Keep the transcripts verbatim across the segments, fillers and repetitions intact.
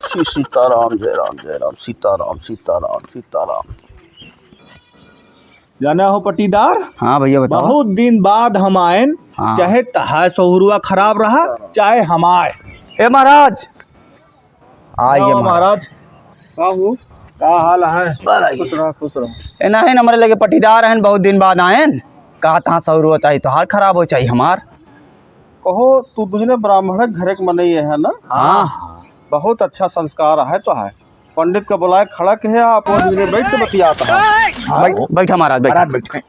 श्री सीताराम, जय राम, जय राम, सीताराम, सीताराम, सीताराम। जाना हो पट्टीदार, हाँ भैया, बताओ। बहुत दिन बाद हम आएन, हाँ। चाहे तहार सहुरुआ खराब रहा, चाहे हमार। ए महाराज, आइए आओ महाराज। महाराज। का हो? का हाल है? बड़ा ही। खुश रहो, खुश रहो। ए, नाहीं, हमरे लगे पट्टीदार हैं, बहुत दिन बाद आएन। कहा तहाँ सौर होता है, तोहार खराब हो चाहे हमार। कहो, तू दुजने ब्राह्मण घरे के मनई है ना? हाँ। बहुत अच्छा संस्कार है तो है। पंडित का बुलाए खड़ा के है, आप वो दुजने बैठ के बतियात है। हाँ, बैठ, बैठा महाराज, बैठा। महाराज बैठा।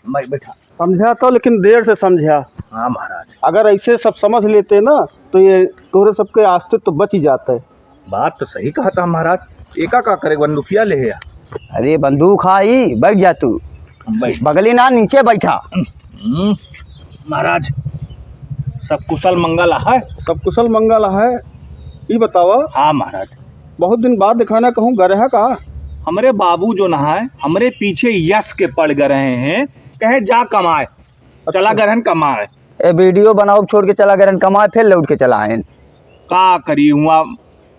मैं बैठा। समझा तो, लेकिन देर से समझा। हाँ महाराज। अगर ऐसे सब समझ लेते ना, तो ये तोहरे सबके अस्तित्व बच ही जाते। बात तो सही कहा था महाराज। एका का करे, बंदूकिया ले है। अरे बंदूक हाई, बैठ जा तू। बैठ। बगली ना, नीचे बैठा। हम्म, महाराज, सब कुशल मंगल है? सब कुशल मंगल है। ई बतावा। हाँ महाराज। बहुत दिन बाद दिखाना, कहूँ गए रहा का? हमरे बाबू जो ना है, हमरे पीछे यस के पड़ गए हैं, कहे जा कमाए। अच्छा। चला गरहन कमाए। ए, वीडियो बनाओ, छोड़ के चला गरहन कमाए, फिर लौट के चला आएन। का करी, हुआ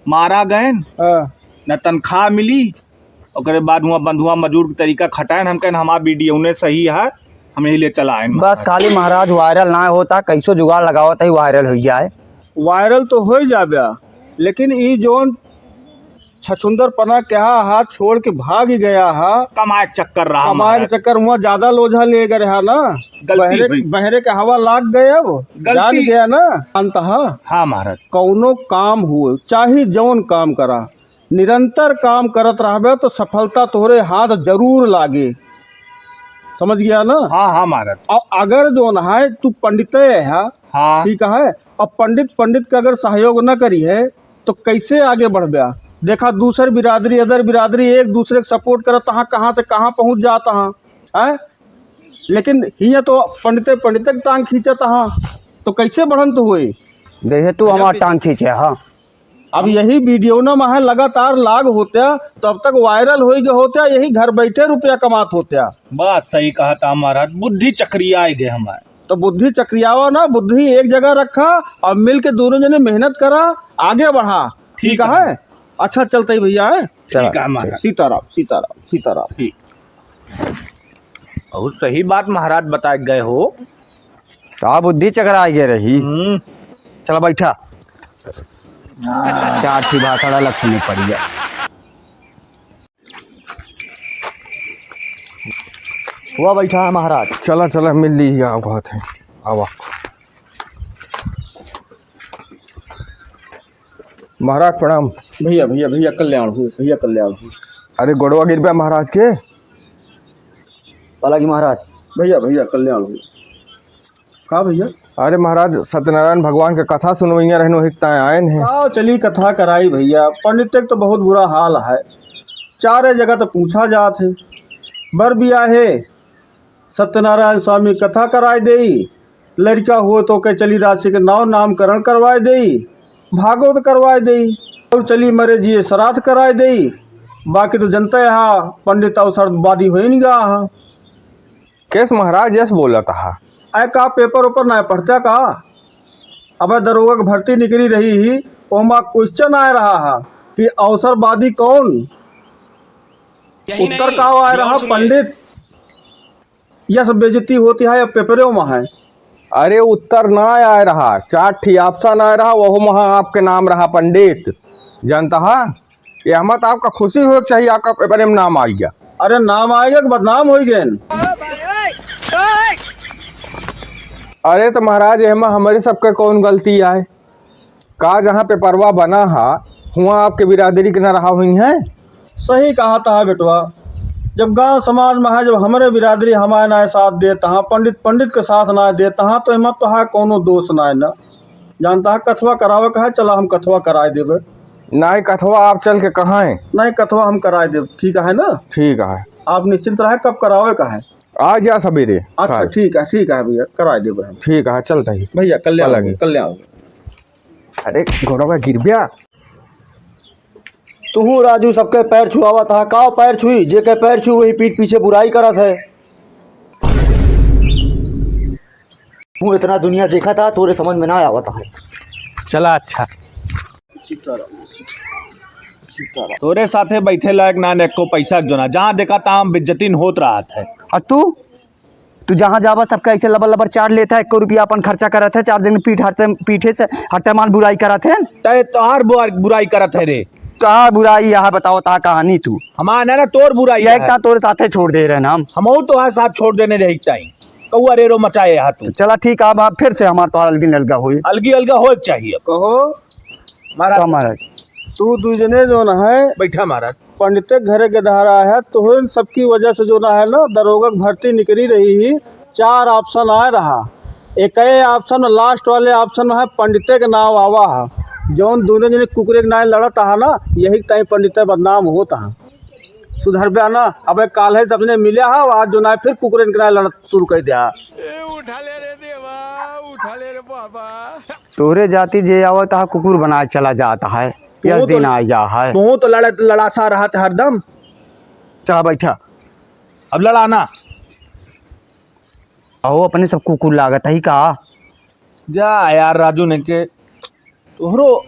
मारा गएन, हाँ। न तनख्वाह मिली, ओकरे बाद हुआ बंधुआ मजूर के तरीका खटाएन। हम कहन हमार वीडियो ने सही है, हम यही ले चला आएन। बस खाली महाराज वायरल ना होता, कैसो जुगाड़ लगावत है वायरल हो जाए। वायरल तो हो ही जाबे, लेकिन ई जोन छछुंदर पना क्या हा, छोड़ के भाग ही गया हा। कमाए के चक्कर रहा कमाए के महाराज। चक्कर हुआ ज्यादा लोझा ले गए रहा ना। गलती बहरे, हुई। बहरे के हवा लाग गए, अब गलती। जान गया ना अंत हा। हाँ महाराज। कौनो काम हुए, चाहे जौन काम करा, निरंतर काम करत रहबे तो सफलता तोहरे हाथ जरूर लागे। समझ गया ना? हाँ, हाँ महाराज। और अगर जौन है तू पंडित है, हाँ। ठीक है, अब पंडित, पंडित का अगर सहयोग न करी है तो कैसे आगे बढ़ब्या? देखा, दूसर बिरादरी, अदर बिरादरी एक दूसरे के सपोर्ट करत हाँ, कहाँ से कहाँ पहुँच जात हाँ, हैं? लेकिन हियाँ तो पंडिते पंडिते के टांग खींचत हाँ, तो कैसे बढ़न तो होए? देखे तू हमार टांग खींचे, हाँ। अब यही वीडियो ना महा लगातार लाग होत्या, तो अब तक वायरल होई गए होत्या, यही घर बैठे रुपया कमात होत्या। बात सही कहा था महाराज, बुद्धि चक्रिया गए हमारे। तो बुद्धि चक्रियावा ना, बुद्धि एक जगह रखा और मिल के दोनों जने मेहनत करा, आगे बढ़ा। ठीक ठीक है। है? अच्छा, चलते ही भैया, है? चला, ठीक है महाराज। सीताराम, सीताराम, सीताराम। ठीक। बहुत सही बात महाराज बता गए हो। का बुद्धि चकरा गए रही। हम्म। चला बैठा। चार ठी भाषण अलग सुने पड़ी है। हुआ बैठा है महाराज। चला, चला, मिल ली, आओ, कहत है। आवा। महाराज प्रणाम। भैया, भैया, भैया, कल्याण हो, भैया, कल्याण हो। अरे, गोड़वा गिर गया महाराज के। पालागी महाराज। भैया, भैया, कल्याण हो। का भैया? अरे महाराज, सत्यनारायण भगवान के कथा सुनवइया रहन, वही ताय आयन है। आओ, चली कथा कराई भैया। पंडित के तो बहुत बुरा हाल है, चारे जगह तो पूछा जात है। बर बियाहे सत्यनारायण स्वामी कथा कराए देई, लड़का हुए तो के चली राशि के नाव नामकरण करवाए देई, भागवत करवाए देई, और चली मरे जिए श्राद्ध कराए देई। बाकी तो जनते हा, पंडित अवसरवादी होई नहीं गा हा। केस महाराज यस बोलत हा। ऐ का पेपर ऊपर ना पढ़ते का? अबे दरोगा के भर्ती निकली रही ही, ओमा क्वेश्चन आए रहा हा कि अवसरवादी कौन? उत्तर का आए रहा? पंडित। यह सब बेइज्जती होती है, अब पेपरों में है। अरे उत्तर ना आए रहा, चार ठी ऑप्शन आए रहा, वहू में आपके नाम रहा पंडित। जानता हा, ये हम तो आपका खुशी हो चाहिए, आपका पेपर में नाम आ गया। अरे नाम आएगा कि बदनाम हो गए? अरे तो महाराज, एमा हमारे सबके कौन गलती आए? का जहाँ पेपरवा बना हा, हुआ आपके बिरादरी के ना रहा हुई है? सही कहा था बेटवा, जब गांव समाज में है, जब हमारे बिरादरी हमारे ना साथ देता हा, पंडित पंडित के साथ ना देता हा, तो एमा तो है कोनो दोष ना है ना। जानता है कथवा करावे का है, चला हम कथवा कराए देबे। नहीं, कथवा आप चल के कहाँ है? नहीं, कथवा हम कराए देब, ठीक है ना? ठीक है। आप निश्चिंत रहे, कब करावे का है? आ जा सवेरे। अच्छा, ठीक है, ठीक है भैया, कराए देबे हम। ठीक है, चलता ही। भैया, कल्याण हो, कल्याण हो। अरे, गोड़वा गिर गया। तुहू राजू सबके पैर छुआवत हा, काव पैर छुई? जेके पैर छुई वही पीठ पीछे बुराई करत है। तू इतना दुनिया देखा था, तोरे समझ में ना आवत है। चला अच्छा। सीताराम, तोरे साथे बैठे लायक ना, एको पैसा जो ना, जहाँ देखा तहाँ बेइज्जती होत रहत है। और तू, तू जहाँ जावा सबका ऐसे लबर लबर चाट लेता है, एको रुपया अपन खर्चा करत है, चार दिन पीठ हरते, पीठे से हरते मान बुराई करत है। तय तोहार बुआ-, बुराई करत है रे। का बुराई यहाँ बताओ, ता कहानी तू। हमार ना, ना, तोर बुराई यह है। एक ता तोरे साथे छोड़ दे रहे ना हम। हमहू तोहार साथ छोड़ देने रही ताई। कौआ रेरो मचाए हा तू। तो चला ठीक, अब, अब फिर से हमार तोहार अलगी अलगा होई। अलगी अलगा होए के चाहिए। कहो महाराज। का महाराज? तू दुइ जने जो न है, बैठा महाराज। पंडिते के घरे गधारा है, तोहन सबकी वजह से जो न है ना, दरोगा के भर्ती निकली रही ही, चार option आए रहा। एक option, last वाले option में है पंडिते के नाम आवा है। जौन दोनों जने कुकुरे के नाम लड़त हा ना, यही के ताई पंडिते बदनाम होत हा। सुधरबे ना, अबे काल है तब ने मिले हा, आज जो ना है फिर कुकुरे के नाम लड़त शुरू कर दिया। ए, उठा ले रे देवा, उठा ले रे बाबा। तोहरे जाति जे आवत हा, कुकुर बनाए चला जात है। यस तू तो, दिन आ गया है। तू तो लड़त, लड़ासा रहत हरदम। चला बैठा। अब लड़ाना। अहो, अपने सब कुकुर लागत है का? जा यार राजू ने के, तोहरो